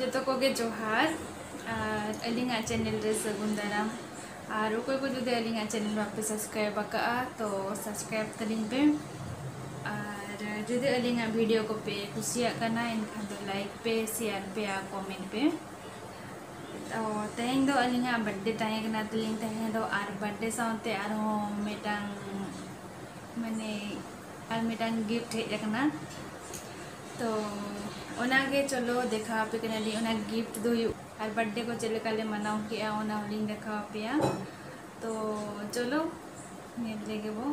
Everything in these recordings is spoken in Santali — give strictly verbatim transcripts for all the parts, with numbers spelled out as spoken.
ᱡᱚᱛᱚ ᱠᱚᱜᱮ ᱡᱚᱦᱟᱨ, ᱟᱨ ᱟᱹᱞᱤᱧᱟᱜ ᱪᱮᱱᱮᱞ ᱨᱮ ᱥᱟᱹᱜᱩᱱ ᱫᱟᱨᱟᱢ᱾ ᱟᱨ ᱚᱠᱚᱭ ᱠᱚ ᱡᱩᱫᱤ ᱟᱹᱞᱤᱧᱟᱜ ᱪᱮᱱᱮᱞ ᱵᱟᱯᱮ ᱥᱟᱵᱥᱠᱨᱟᱭᱤᱵ ᱟᱠᱟᱫᱼᱟ, ᱛᱚ ᱥᱟᱵᱥᱠᱨᱟᱭᱤᱵ ᱛᱟᱹᱞᱤᱧ ᱯᱮ᱾ ᱟᱨ ᱡᱩᱫᱤ ᱟᱹᱞᱤᱧᱟᱜ ᱵᱷᱤᱰᱤᱭᱳ ᱠᱚᱯᱮ ᱠᱩᱥᱤᱭᱟᱜ ᱠᱟᱱᱟ, ᱮᱱᱠᱷᱟᱱ ᱫᱚ ᱞᱟᱭᱤᱠ ᱯᱮ, ᱥᱮᱭᱟᱨ ᱯᱮ ᱟᱨ ᱠᱚᱢᱮᱱᱴ ᱯᱮ᱾ ᱛᱚ ᱛᱮᱦᱮᱧ ᱫᱚ ᱟᱹᱞᱤᱧᱟᱜ ᱵᱟᱨᱛᱷᱰᱮ ᱛᱟᱦᱮᱸ ᱠᱟᱱᱟ ᱛᱟᱹᱞᱤᱧ ᱛᱮᱦᱮᱧ ᱫᱚ, ᱟᱨ ᱵᱟᱨᱛᱷᱰᱮ ᱥᱟᱶᱛᱮ ᱟᱨᱦᱚᱸ ᱢᱤᱫᱴᱟᱝ, ᱢᱟᱱᱮ, ᱟᱨ ᱢᱤᱫᱴᱟᱝ ᱜᱤᱯᱷᱴ ᱦᱮᱡ ᱟᱠᱟᱱᱟ᱾ ᱛᱚ ᱚᱱᱟᱜᱮ ᱪᱚᱞᱚ ᱫᱮᱠᱷᱟᱣ ᱟᱯᱮ ᱠᱟᱱᱟᱞᱤᱧ᱾ ᱚᱱᱟ ᱜᱤᱯᱷᱴ ᱫᱚ ᱦᱩᱭᱩᱜ, ᱟᱨ ᱵᱟᱨᱛᱷᱰᱮ ᱠᱚ ᱪᱮᱫ ᱞᱮᱠᱟ ᱞᱮ ᱢᱟᱱᱟᱣ ᱠᱮᱜᱼᱟ, ᱚᱱᱟ ᱦᱚᱸᱞᱤᱧ ᱫᱮᱠᱷᱟᱣ ᱟᱯᱮᱭᱟ᱾ ᱛᱚ ᱪᱚᱞᱚ ᱧᱮᱞ ᱞᱮᱜᱮ ᱵᱚ᱾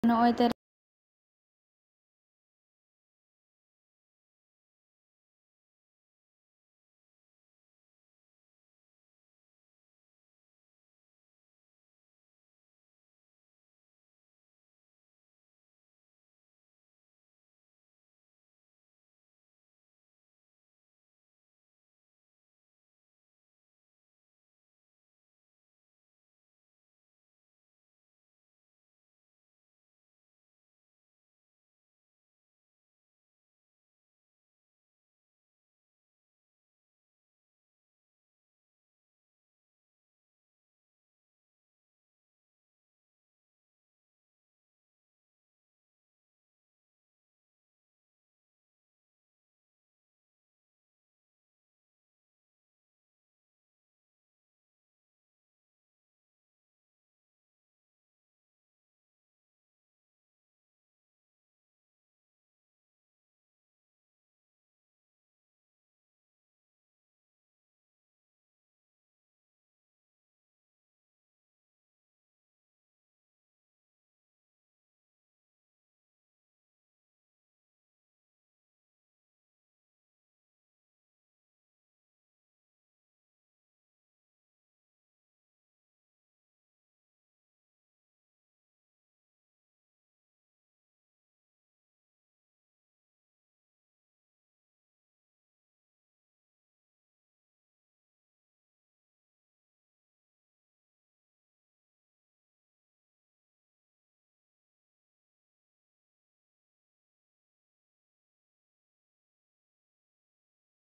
ᱱᱚᱜᱼᱚᱭ ᱛᱮ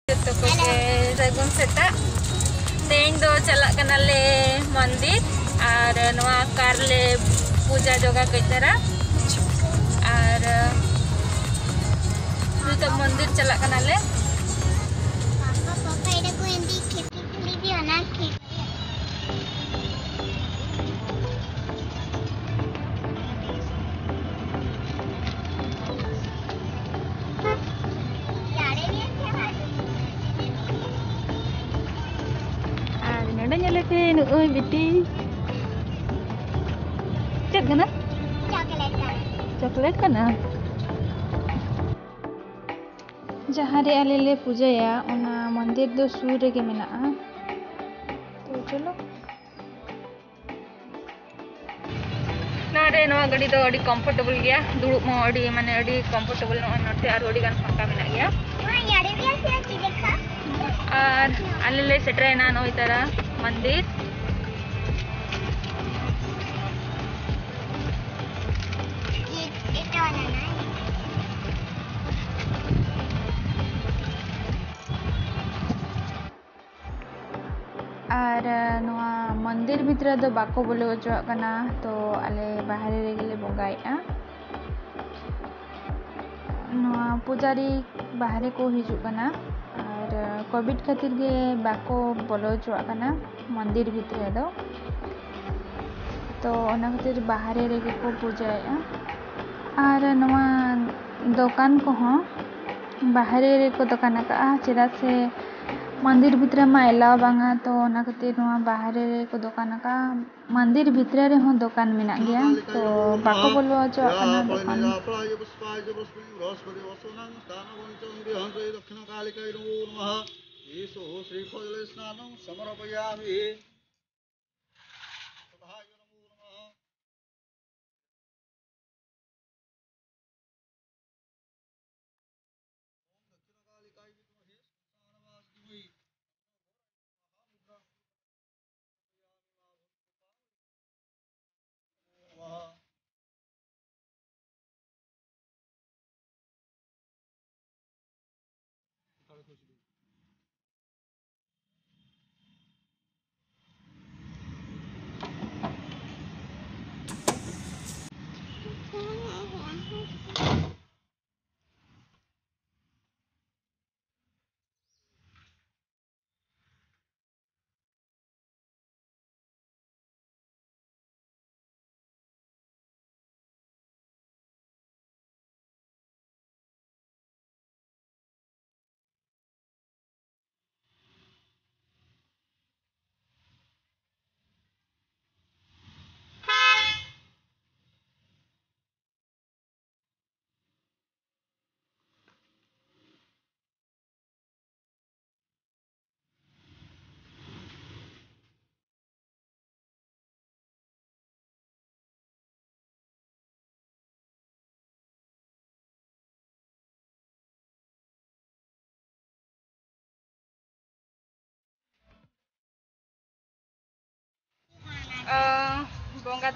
ᱡᱚᱛᱚ ᱠᱚᱜᱮ ᱥᱟᱹᱜᱩᱱ ᱥᱮᱛᱟᱜ᱾ ᱛᱮᱦᱮᱧ ᱫᱚ ᱪᱟᱞᱟᱜ ᱠᱟᱱᱟᱞᱮ ᱢᱚᱱᱫᱤᱨ, ᱟᱨ ᱱᱚᱣᱟ ᱠᱟᱨ ᱞᱮ ᱯᱩᱡᱟ ᱡᱚᱜᱟ ᱠᱟᱹᱡ ᱫᱷᱟᱨᱟ, ᱟᱨ ᱱᱤᱛᱚᱜ ᱢᱚᱱᱫᱤᱨ ᱪᱟᱞᱟᱜ ᱠᱟᱱᱟᱞᱮ᱾ ᱟᱨ ᱱᱚᱰᱮ ᱧᱮᱞᱮ ᱯᱮ, ᱱᱩᱜᱼᱩᱭ ᱵᱤᱴᱤ᱾ ᱪᱮᱫ ᱠᱟᱱᱟ? ᱪᱚᱠᱞᱮᱴ ᱠᱟᱱᱟ᱾ ᱞᱮᱠ ᱠᱟᱱᱟ᱾ ᱡᱟᱦᱟᱸ ᱨᱮ ᱟᱞᱮ ᱞᱮ ᱯᱩᱡᱟᱹᱭᱟ, ᱚᱱᱟ ᱢᱚᱱᱫᱤᱨ ᱫᱚ ᱥᱩᱨ ᱨᱮᱜᱮ ᱢᱮᱱᱟᱜᱼᱟ᱾ ᱛᱚ ᱪᱚᱞᱚ᱾ ᱱᱚᱣᱟ ᱨᱮ, ᱱᱚᱣᱟ ᱜᱟᱹᱰᱤ ᱫᱚ ᱟᱹᱰᱤ comfortable ᱜᱮᱭᱟ, ᱫᱩᱲᱩᱵ ᱦᱚᱸ ᱟᱹᱰᱤ, ᱢᱟᱱᱮ, ᱟᱹᱰᱤ comfortable᱾ ᱱᱚᱜᱼᱚᱭ ᱱᱚᱛᱮ ᱟᱨᱦᱚᱸ ᱟᱹᱰᱤ ᱜᱟᱱ ᱯᱷᱟᱸᱠᱟ ᱢᱮᱱᱟᱜ ᱜᱮᱭᱟ᱾ ᱟᱨ ᱟᱞᱮ ᱞᱮ ᱥᱮᱴᱮᱨᱮᱱᱟ ᱱᱚᱜᱼᱚᱭ ᱛᱟᱨᱟ ᱢᱚᱱᱫᱤᱨ᱾ ᱟᱨ, ᱟᱨ ᱱᱚᱣᱟ ᱢᱚᱱᱫᱤᱨ ᱵᱷᱤᱛᱨᱤ ᱫᱚ ᱵᱟᱠᱚ ᱵᱚᱞᱚ ᱦᱚᱪᱚᱣᱟᱜ ᱠᱟᱱᱟ, ᱛᱚ ᱟᱞᱮ ᱵᱟᱦᱨᱮ ᱨᱮᱜᱮ ᱞᱮ ᱵᱚᱸᱜᱟᱭᱮᱫᱼᱟ᱾ ᱱᱚᱣᱟ ᱯᱩᱡᱟᱨᱤ ᱵᱟᱦᱨᱮ ᱠᱚ ᱦᱤᱡᱩᱜ ᱠᱟᱱᱟ, ᱟᱨ COVID ᱠᱷᱟᱹᱛᱤᱨ ᱜᱮ ᱵᱟᱠᱚ ᱵᱚᱞᱚ ᱦᱚᱪᱚᱣᱟᱜ ᱠᱟᱱᱟ ᱢᱚᱱᱫᱤᱨ ᱵᱷᱤᱛᱨᱤ ᱫᱚ᱾ ᱛᱚ ᱚᱱᱟ ᱠᱷᱟᱹᱛᱤᱨ ᱵᱟᱦᱨᱮ ᱨᱮᱜᱮ ᱠᱚ ᱯᱩᱡᱟᱭᱮᱫᱼᱟ᱾ ᱟᱨ ᱱᱚᱣᱟ ᱫᱚᱠᱟᱱ ᱠᱚᱦᱚᱸ ᱵᱟᱦᱨᱮ ᱨᱮᱠᱚ ᱫᱚᱠᱟᱱ ᱟᱠᱟᱫᱼᱟ, ᱪᱮᱫᱟᱜ ᱥᱮ ᱢᱚᱱᱫᱤᱨ ᱵᱷᱤᱛᱨᱤ ᱢᱟ allow ᱵᱟᱝᱟ, ᱛᱚ ᱚᱱᱟ ᱠᱷᱟᱹᱛᱤᱨ ᱱᱚᱣᱟ ᱵᱟᱦᱨᱮ ᱨᱮᱠᱚ ᱫᱚᱠᱟᱱ ᱟᱠᱟᱫᱼᱟ᱾ ᱢᱚᱱᱫᱤᱨ ᱵᱷᱤᱛᱨᱤ ᱨᱮᱦᱚᱸ ᱫᱚᱠᱟᱱ ᱢᱮᱱᱟᱜ ᱜᱮᱭᱟ, ᱛᱚ ᱵᱟᱠᱚ ᱵᱚᱞᱚ ᱦᱚᱪᱚᱣᱟᱜ ᱠᱟᱱᱟ ᱫᱚᱠᱟᱱ᱾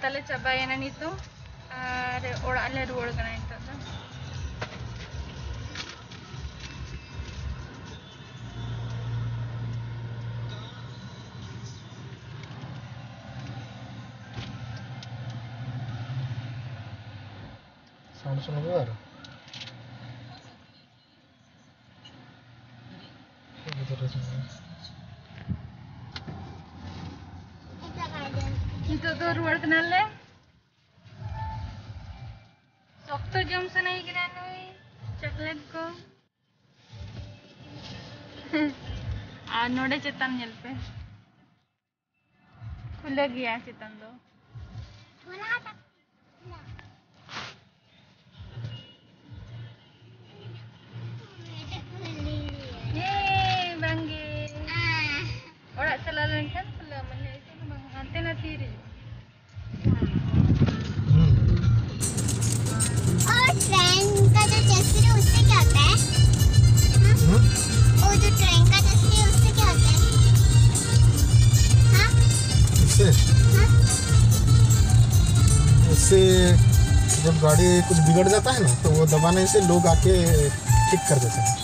ᱛᱟᱞᱮ ᱪᱟᱵᱟᱭᱮᱱᱟ ᱱᱤᱛᱚᱜ, ᱟᱨ ᱚᱲᱟᱜ ᱞᱮ ᱨᱩᱣᱟᱹᱲ ᱠᱟᱱᱟ ᱱᱤᱛᱚᱜ ᱫᱚ᱾ ᱥᱟᱣᱩᱱᱰ ᱥᱩᱱᱩᱢ ᱟᱨ ᱱᱤᱛᱚᱜ ᱫᱚ ᱨᱩᱣᱟᱹᱲ ᱠᱟᱱᱟᱞᱮ᱾ ᱥᱚᱠᱛᱚ ᱡᱚᱢ ᱥᱟᱱᱟᱭᱮ ᱠᱟᱱᱟ ᱱᱩᱭ ᱪᱚᱠᱞᱮᱴ ᱠᱚ᱾ ᱟᱨ ᱱᱚᱰᱮ ᱪᱮᱛᱟᱱ ᱧᱮᱞ ᱯᱮ, ᱠᱷᱩᱞᱟᱹ ᱜᱮᱭᱟ ᱪᱮᱛᱟᱱ ᱫᱚ᱾ ᱮᱭ, ᱵᱟᱝᱜᱮ᱾ ᱚᱲᱟᱜ ᱪᱟᱞᱟᱣ ᱞᱮᱱᱠᱷᱟᱱ ᱠᱷᱩᱞᱟᱹᱣ ᱟᱢᱟᱞᱮ, ᱱᱤᱛᱚᱜ ᱫᱚ ᱵᱟᱝ, ᱦᱟᱱᱛᱮ ᱱᱟ ᱛᱤᱨᱮ᱾ और ट्रेन का जो चस्सी है, उससे क्या होता है? हाँ? हम्म? वो जो ट्रेन का चस्सी है, उससे क्या होता है? हाँ? इससे? हाँ? इससे जब गाड़ी कुछ बिगड़ जाता है ना, तो वो दबाने से लोग आके ठीक कर देते हैं।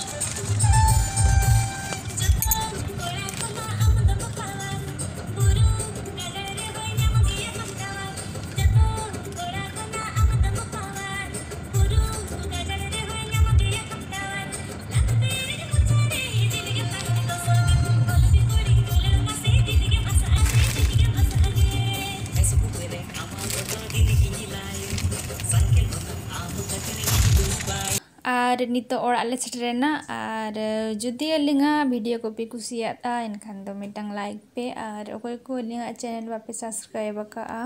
ᱟᱨ ᱱᱤᱛᱚᱜ ᱚᱲᱟᱜ ᱞᱮ ᱥᱮᱴᱮᱨᱮᱱᱟ᱾ ᱟᱨ ᱡᱩᱫᱤ ᱟᱹᱞᱤᱧᱟᱜ ᱵᱷᱤᱰᱤᱭᱳ ᱠᱚᱯᱮ ᱠᱩᱥᱤᱭᱟᱜᱼᱟ, ᱮᱱᱠᱷᱟᱱ ᱫᱚ ᱢᱤᱫᱴᱟᱝ ᱞᱟᱭᱤᱠ ᱯᱮ᱾ ᱟᱨ ᱚᱠᱚᱭ ᱠᱚ ᱟᱹᱞᱤᱧᱟᱜ ᱪᱮᱱᱮᱞ ᱵᱟᱯᱮ ᱥᱟᱵᱥᱠᱨᱟᱭᱤᱵ ᱟᱠᱟᱫᱼᱟ,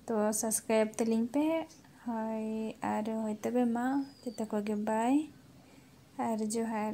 ᱛᱚ ᱥᱟᱵᱥᱠᱨᱟᱭᱤᱵ ᱛᱟᱹᱞᱤᱧ ᱯᱮ᱾ ᱦᱳᱭ, ᱟᱨ ᱦᱳᱭ ᱛᱚᱵᱮ ᱢᱟ, ᱡᱚᱛᱚ ᱠᱚᱜᱮ ᱵᱟᱭ ᱟᱨ ᱡᱚᱦᱟᱨ᱾